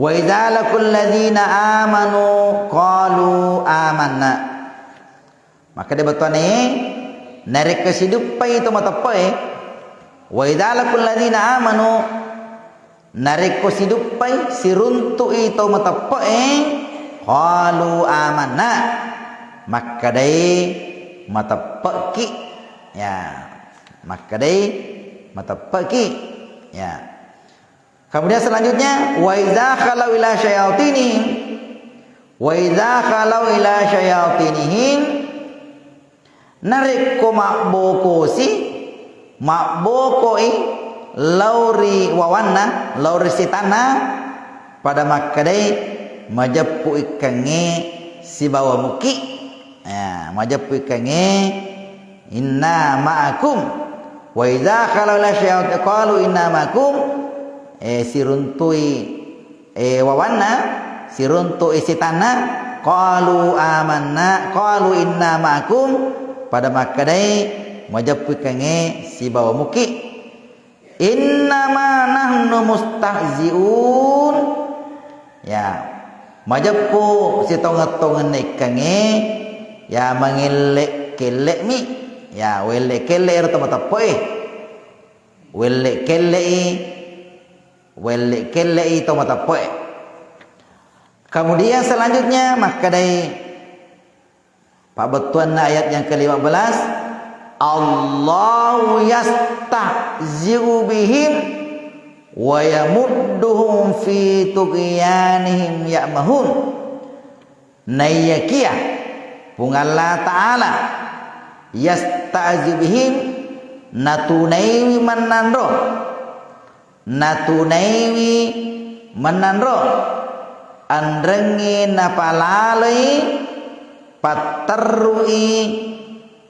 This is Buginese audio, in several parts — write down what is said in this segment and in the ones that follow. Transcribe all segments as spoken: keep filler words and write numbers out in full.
Wa idza laqul ladzina amanu qalu amanna. Makkeda bettuanna, narekko siduppai to mateppe'e, wa idza laqul ladzina amanu, narekko siduppai, siruntu'i to mateppe'e, qalu amanna, makkedai mateppe'ki. Ya, makkedai mateppe'ki. Ya. Kemudian selanjutnya, wa idza khalau ila syayatinihim, wa idza khalau ila syayatinihim, narekko mabbokosi, mabbokoi lao ri wawanna, lao ri setanna, pada makkedai majeppu ikkengnge sibawa muki. Ya, majeppu ikkengnge, inna ma'akum. Wa idza khalau ila syayat-, qalu inna ma'akum, eh, siruntui, eh, wawanna, siruntui setanna, qalu amanna, qalu inna ma'akum, pada makkedai majeppu ikkengnge sibawa muki. Innama nahnu mustahzi'un. Ya, majeppu sitongeng-tongenna ikkengnge, ya, mangelle-kelle'mi. Ya, welle-kelle ero to mateppe'e. Welle-kelle'i, welle-kelle'i to mateppe'e. Kemudian selanjutnya makkedai pabbettuanna ayat yang kelima belas, Allahu yastahzi'u bihim wa yamudduhum fi tughyanihim ya'mahun. Naiyakiya Puang Allah Ta'ala yastahzi'u bihim, natunaiwi mennanro, natunaiwi mennanro, enrengngi napalaloi patterru'i,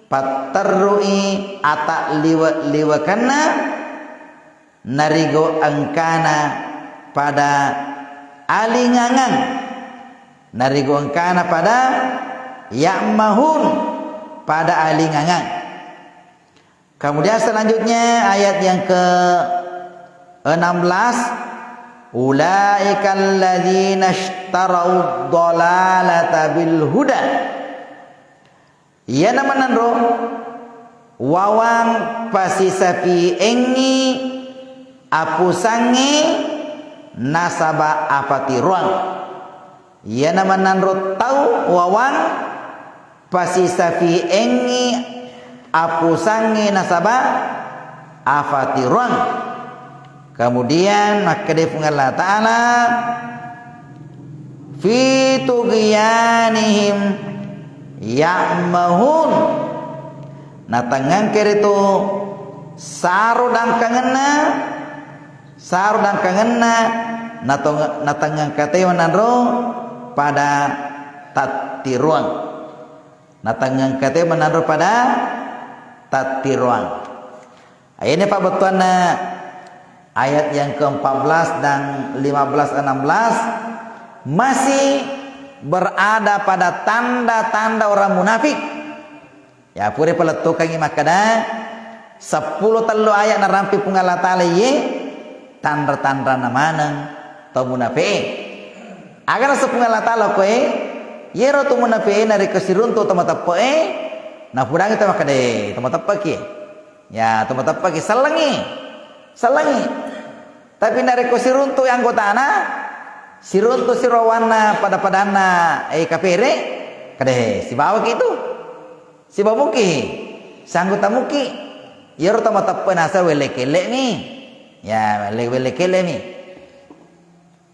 patterru'i ata liwe-liwekenna, narigo engkana pada alingangang, narigo engkana pada ya'mahun, pada alingangang. Kemudian selanjutnya ayat yang ke enam belas, ulaikal ladzina isytarau dhalalata bil huda. Iyana manenro wawang pasisapiengngi apusangnge nasaba apatiroang. Iyana mananro tau wawang pasisapiengngi apusangnge nasaba afatiroang. Kemudian makkeda Puang Allah Ta'ala, fi tughyanihim ya'mahun. Natengngengke ritu saro dangkangenna, saro dangkangenna, natong-, natengngengkate mananro pada tattiruang. Natengngengkate mananro pada tattiruang. Ini pabbettuanna ayat yang keempat belas dan lima belas, enam belas masih berada pada tanda-tanda orang munafik. Ya, pura palettukangngi makkeda, seppulo tellu ayat narampi Puang Allah Ta'ala iye, tanra-tanranna maneng tau munafi'e. Aga naseng Puang Allah Ta'ala koe, yero tau munafi'e narekko siruntu tau mateppe'e, napudangi tau makkeda, "Eh, tau mateppeki." Ya, tau mateppeki, sellengi. Sellengi. Tapi narekko siruntu anggotana, siruntu sirowanna pada-padanna, eh, kapere, kade, sibawaki itu. Sibawa muki, sanggota muki. Iyaro tau mateppe naseng welle kelle'mi. Ya, welle, welle kelle'mi.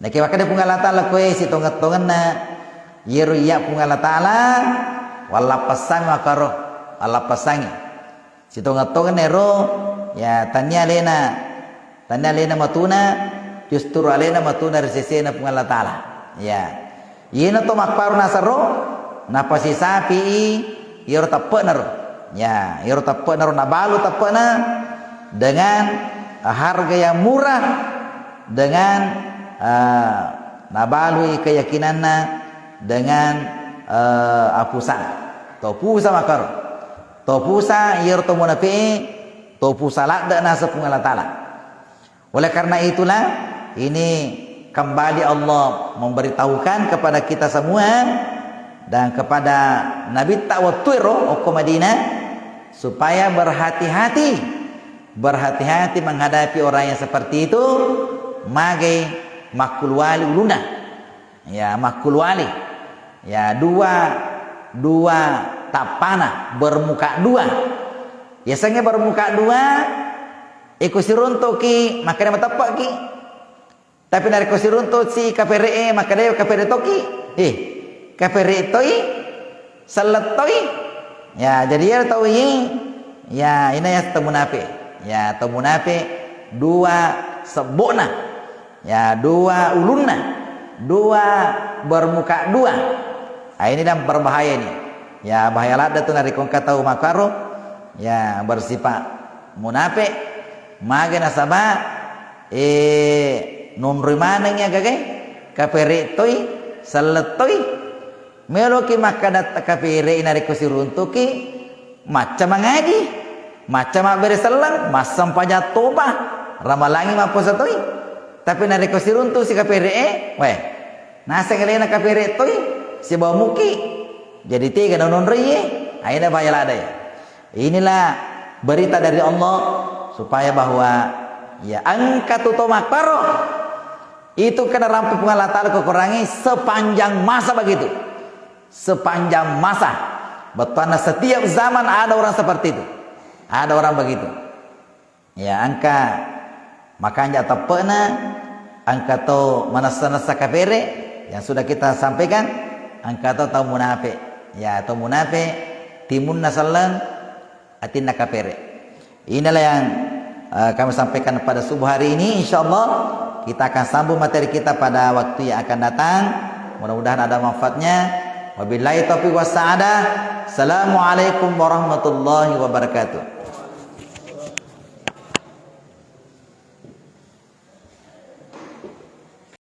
Nake makkeda Puang Allah Ta'ala koe sitongeng-tongenna, iyaro iya Puang Allah Ta'ala, wallappessangi makkaro, wallappessangi. Sitongeng-tongenna ero, ya, tania alena, tania alena matuna, justru alena matuna ri sesena Puang Allah Ta'ala. Ya. Iyena to mapparo naseng ro, napasisapi'i iyaro teppe'na ro. Ya, iyaro teppe'na ro, nabalu teppe'na dengan harga yang murah, dengan, eh, nabalui keyakinanna dengan, eh, apusa. To pusa makkaro. To pusa, iyaro to munafi'e, to pusa ladde naseng Puang Allah Ta'ala. Oleh karena itulah, ini kembali Allah memberitahukan kepada kita semua dan kepada Nabitta wettuero okko Madinah supaya berhati-hati, berhati-hati menghadapi orang yang seperti itu, magai makkuluali ulunna. Ya, makkuluali. Ya, dua, dua tappana, bermuka dua. Yasengnge bermuka dua, iko siruntuki, makkeda mateppe'ki. Tapi narekko siruntu si kapere'e, makkeda kapere toki. Eh, kapere toi, sellet toi. Ya, jadi ya tau i, ya, ina ya tau munape. Ya, tau munape dua sebbo'na. Ya, dua ulunna, dua bermuka dua. Ah, ini yang berbahaya ini. Ya, bahaya ladde tu narekko engka tau makkaro, ya, bersifat munape, mage nasaba, eh, nonroi maneng ya gagai, kapere toi, sellet toi. Meloki makkada kapere narekko siruntuki, macca mangaji, macca mabbere selleng, massempajang toba, ramalangi mappuasa toi. Tapi narekko siruntu si kapere e, weh, naseng alena kapere toi, sibawa muki. Jadi tega nononroi e, aina bahaya ladde. Inilah berita dari Allah supaya bahwa ya engka tu to makkaro itu kena rampu Puang Allah Ta'ala kekurangi sepanjang masa begitu. Sepanjang masa. Bettuanna setiap zaman ada orang seperti itu. Ada orang begitu. Ya, engka makanja teppe'na, engka to manessa-nessa kapere yang sudah kita sampaikan, engka to tau munape. Ya, tau munape timunna selleng, atinna kapere. Inilah yang, eh, kami sampaikan pada subuh hari ini. Insyaallah kita akan sambung materi kita pada waktu yang akan datang. Mudah-mudahan ada manfaatnya. Wabillahi taufiq wassa'adah. Assalamualaikum warahmatullahi wabarakatuh.